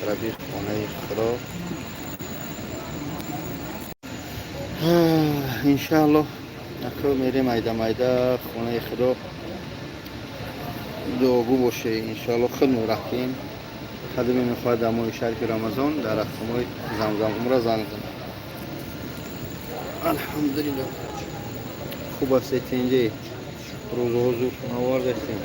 Тарафи хонаи Худо. Иншааллоҳ, ако мерем майда майда хонаи Худо. Дуогӯ боше, иншааллоҳ, худмо рафтем. Кадоме мехоҳад дар моҳи шарифи Рамазон дар рақамҳои Замзам Умра занг занад. Алҳамдулиллоҳ, хуб аст, тинҷи рӯзҳо зуд овардастем.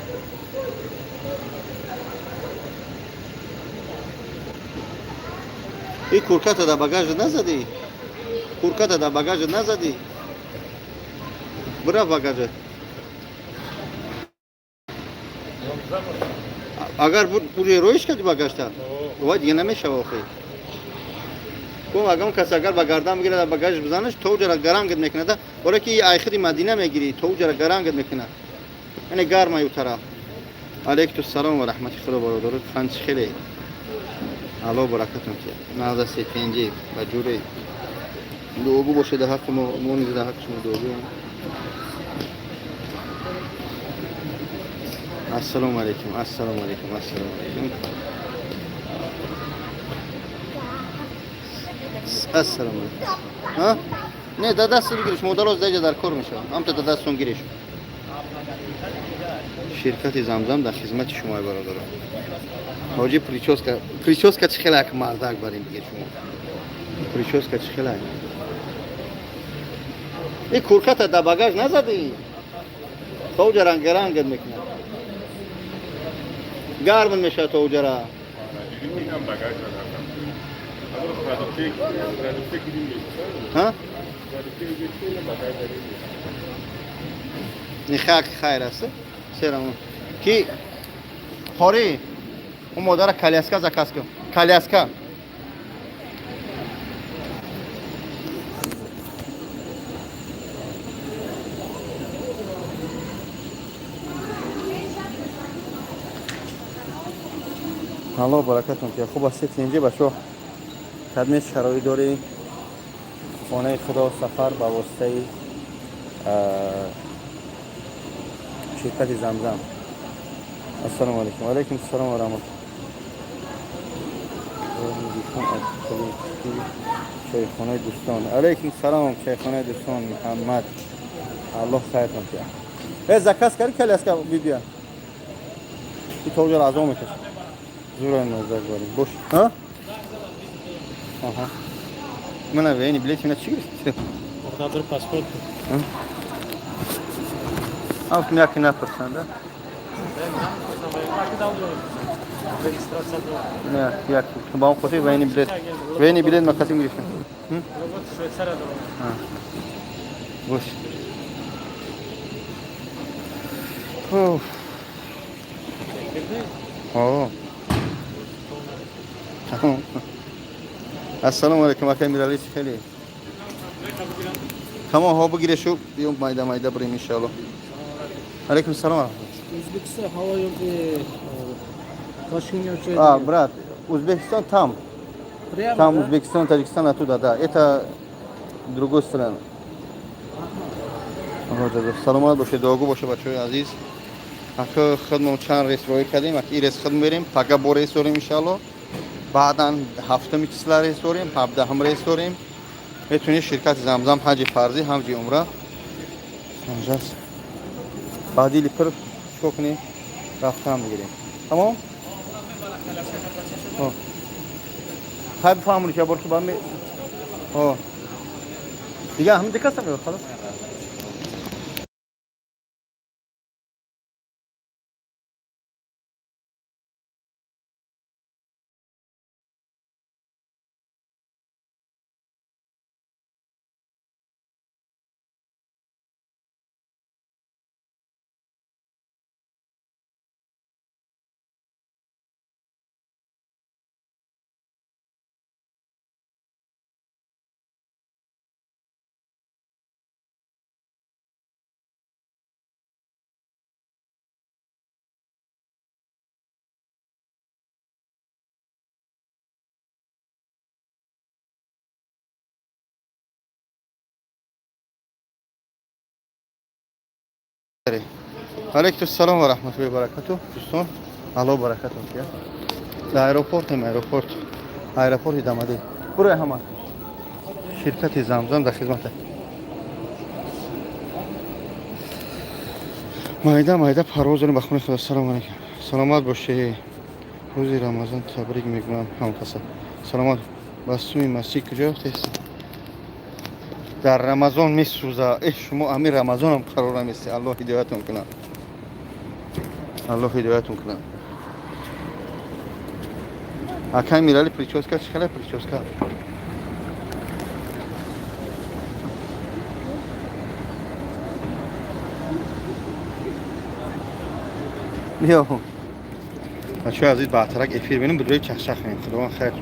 И курката дар багажа назадӣ? Курката дар багажа назадӣ? Бира багажа. Агар уже роиш кардӣ багажта, вай дига намешава охи. Гум агам кас агар ба гардан бигирад, дар багаж бизанаш, то уҷара гарангат мекунад. Боре ки айхиди Мадина мегирӣ, то уҷара гарангат мекунад. Яъне гарма ю тараф. Алейкум салом ва раҳмати Худо, бародаро, ханч хеле. Аллоҳ баракатон тиҳад. Наза сетенҷи ба ҷуре. Дуогӯ бошед дар ҳаққи мо, мо низ дар ҳаққи шумо дуогӯем. Ассалому алайкум, ассалому алайкум, ассалому алайкум. Ассалому алайкум. Ҳа? Не, да даст бигириш, модароз даҷа дар кор мешавам. Ҳамта да дастон гириш. Ширкати Замзам дар хизмати шумо, бародарон. Ҳоҷи, прическа, прическа чӣ хеле як мардак барем диге шумо. Прическа чӣ хеле? И курката да багаж назадӣ? То уҷа рангарангат мекунад. Гарм мешавад то уҷара. Инам багаж надардам. Продукты, продукты гирим. Ҳа? Продукты гирим, багаж дадим. Нихак хайр аст. Серам. Ки қори он модара коляска заказ кун. Коляска. Аллоҳ баракатон тиҳад. Хуб аст, инҷа бачо кадме шароит дорӣ, хонаи Худо сафар ба воситаи ширкати Замзам. Ассалому алайкум. Алайкум ассалом ва раҳмат. Чойхонаи дӯстон. Алайкум салом, чойхонаи дӯстон Муҳаммад. Аллоҳ хайртон тиҳад. Э, заказ кардӣ коляска, бибия? И то уҷа азоб мекашад. Зура назар барем. Бош. Ҳа? Аҳа. Мана вени билети мена чӣ гирифти? Надор паспорт. Ам яки напурсанда. Регистрация. Не, як. Ба он хотир вени билет. Вени билет ма касим гирифтем. Швейцария дорам. Бош. Уф. О. Тамом. Ассалому алайкум, акай Мирали, хеле. Тамом, ҳо бигире шу, биём майда майда бирем иншааллоҳ. Алайкум салом ва раҳматуллоҳ. O'zbekiston havo yo'li Toshkentga А, брат, Узбекистан там. Прямо, Там да? Узбекистан, Таджикистан оттуда, да. Это другой страна. Саломат бошед, дуогӯ бошед, бачаҳои азиз. Ака худмон чанд рейс роҳӣ кардем, ака и рейс худ мерем, пага бо рейс дорем иншааллоҳ. Баъдан ҳафтуми числа рейс дорем, 17-ҳам рейс дорем. Метавонед ширкати Замзам ҳаҷи фарзӣ, ҳаҷи умра. Санҷас. Баъди липир чикор кунем? Рафтан бигирем. Тамом? Хай бифаҳмонӣ, ки бор ки ба ме. О. Дига ҳамин дикаса меёд, халас. Алейкум салом ва раҳматуллоҳи ва баракатуҳ. Дӯстон, Аллоҳ баракатон диҳад. Дар аэропортем, аэропорт, аэропорти Дамади. Бурои ҳама. Ширкати Замзам дар хизмата. Майда майда парвоз дорем ба хонаи худо. Салому алейкум, саломат бошед. Рӯзи Рамазон табрик мекунам ҳамкаса. Саломат. Ба сӯи масҷид куҷо рафтест? Дар Рамазон месӯза. Э, шумо ами Рамазонам қарор намести. Аллоҳ ҳидоятон кунад, Аллоҳ ҳидоятон кунад. Акай Мирали, прическа чӣ хеле, прическа? Биё, бачаҳои азиз, баъдтарак эфир бинем, будрои чахчах кунем. Худованд хайртон.